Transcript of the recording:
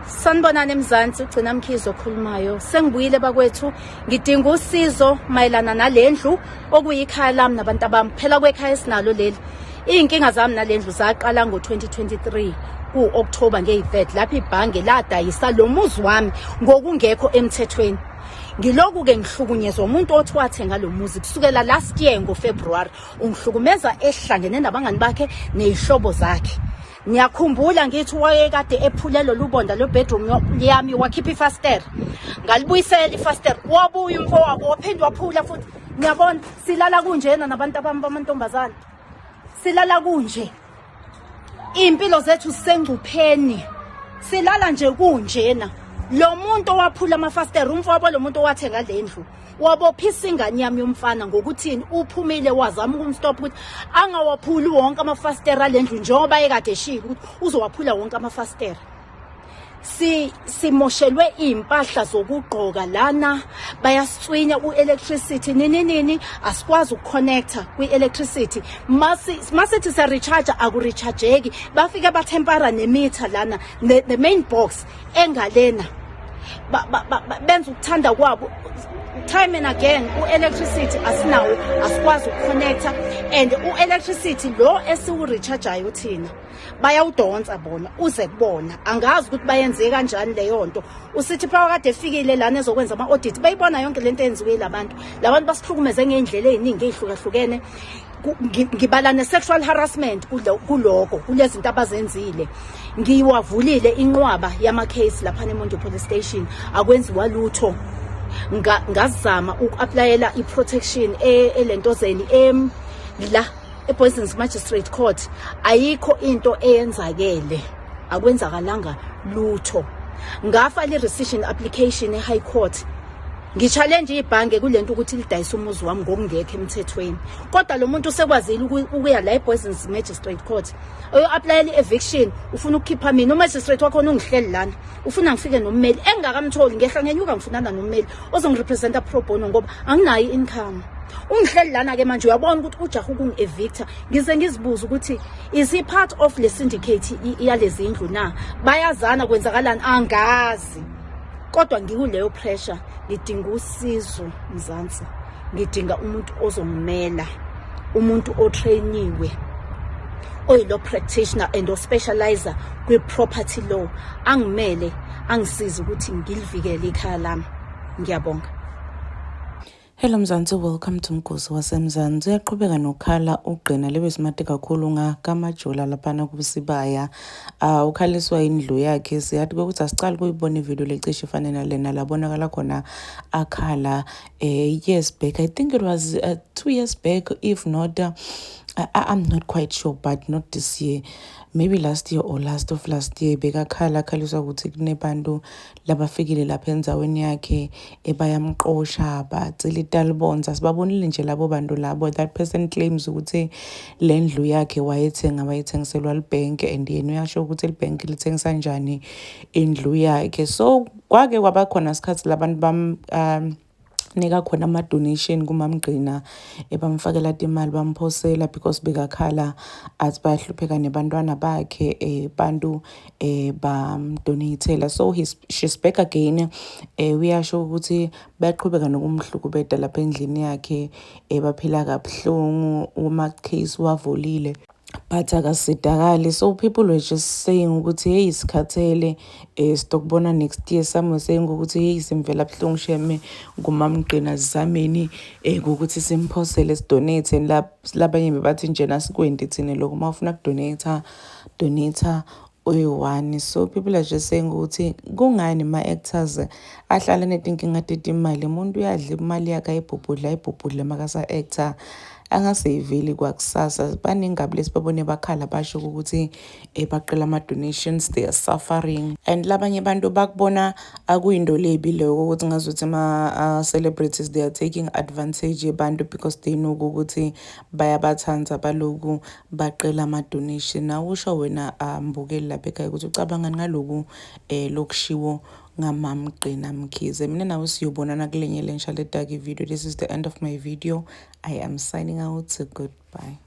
Sanibonani eMzansi, uGcina Mkhize okhulumayo. Sengibuyile bakwethu, ngidinga usizo mayelana nalendlu okuyikhaya lami nabantu abami. Phela kwekhaya esinalo leli. Izinkinga zami nalendlu zaqala ngo-2023 ku-October ngeyi-3 lapho ibhange ladayisa lo muzi wami ngokungekho emthethweni. Ngiloku-ke ngihlukunyezwa umuntu othi wathenga lo muzi kusukela last year ngoFebruary. Ungihlukumeza ehlangene nabangani bakhe nezihlobo zakhe. Ngiyakhumbula ngithi wayekade ephule lolu bonda lwe-bedroom yami wakhipha ifasitela. Ngalibuyisela ifasitela, wabuya umfowabo waphinde waphula futhi. Ngiyabona silala kunjena nabantu abami bamantombazane. Silala kunje. Iy'mpilo zethu zisengcupheni. Silala nje kunjena. Lo muntu owaphula amafasitela, umfowabo lo muntu owathenga le ndlu. Wabophisa ingane yami yomfana ngokuthini uphumile wazama ukumstop ukuthi angawaphuli wonke amafasitela alendlu njengoba ekade eshilo ukuthi uzowaphula wonke amafasitela. Si simoshelwe impahla zokugqoka lana bayasitswinya u-electricity nini nini asikwazi ukuconnecta kwi-electricity masi masithi siya-recharge akurechargeki bafike bathempara nemitha lana the main box engalena benza ukuthanda kwabo time and again u-electricity asinawo asikwazi ukuconnecta and u-electricity lo esiwu-rechargeayo thina bayawudonsa bona uze kubona angazi ukuthi bayenze kanjani leyo nto usithi power kade efikile lana ezokwenza ama-audit beyibona yonke lento eyenziwe labantu labantu basihlukumeze ngey'ndlela ey'ningi ey'hlukahlukene ngibala ne-sexual harassment kuloko kulezinto abazenzile ngiwavulile inqwaba yama-case laphana eMondi police station akwenziwa lutho ngazama uku-aplayela i-protection e, elentozeni em la ePoisons Magistrate Court ayikho into eyenzakele akwenzakalanga lutho ngafaka i-rescission application e-high court Ngi-challenge ibhange kulento ukuthi lidayise umuzi wami ngokungekho emthethweni. Kodwa lo muntu usekwazile ukuya la ePoisons Magistrate Court. Uyo-applyela i-eviction, ufuna ukukhipha mina. Umagistrate wakhona ungihleli lana. Ufuna ngifike nommeli engingakamtholi ngehla ngenyuka ngifunana nommeli ozongirepresenta pro bono ngoba anginayo i-income. Ungihleli lana ke manje uyabona ukuthi ujaha ukungi-evicta. Ngize ngizibuze ukuthi is he part of le syndicate yalezi ndlu na? Bayazana kwenzakalani angazi. Kodwa ngikuleyo pressure ngidinga usizo Mzansi ngidinga umuntu ozongimela umuntu otrainiwe oyi-law practitioner and ospecializer kwi-property law angimele angisize ukuthi ngilivikele ikhaya lami ngiyabonga Hello Mzansi, welcome to Mgosi waseMzansi. Uyaqhubeka nokhala ugqina libe smart kakhulu ngakamajola laphana kusibaya. Ukhaliswa indlu yakhe siyathi ukuthi asicali kuyibona ivideo lecishe ifane nalena labonakala khona akhala years back. I think it was 2 years back if not I'm not quite sure but not this year. Maybe last year or last of last year bekakhala akhaliswa ukuthi kunebantu labafikile lapha endzaweni yakhe ebayamqosha bacela italibonza sibabonile nje labo bantu labo. That person claims ukuthi le ndlu yakhe wayethenga wayethengiselwa libhenki and yena uyasho ukuthi libhenki lithengisa njani indlu yakhe. So kwake kwaba khona isikhathi labantu bam nika khona ama-donation kumamgqina ebamfakela timali bamphosela because bekakhala athi bayahlupheka nebantwana bakhe bantu bamdonatela. So she's back again uyasho ukuthi bayaqhubeka nokumhlukubeta lapha endlini yakhe baphila kabuhlungu uma case wavulile but akasidakali. So people were just saying ukuthi hey sikhathele sitokubona next year. Some were saying ukuthi hey simvela buhlungu sheme ngumamgqina sizameni ukuthi simphosele sidonate and labanye bebathi njena sikwenti thina lokho uma ufuna kudonate donate uyi-one. So people are just saying ukuthi kungani ma-actors ahlala netinkinga tetimali umuntu uyadla imali yakhe ayibhubhudla ayibhubhudle makasa-actor angaseyiveli kwakusasa. Baningi kabi lesibabone bakhala basho ukuthi baqela ama-donations, they are suffering and labanye abantu bakubona akuyinto lebi lokho ukuthi ngazuthi ama-celebrities they are taking advantage yebantu because they know ukuthi bayabathanda baloku baqela ama-donation. Awusho wena mbukeli lapha ekhaya ukuthi ucabangani ngaloku lokushiwo ngamamgqina Mkhize. Mina nawe siyobonana kulenye lensha ledaki video. This is the end of my video. I am signing out. Goodbye.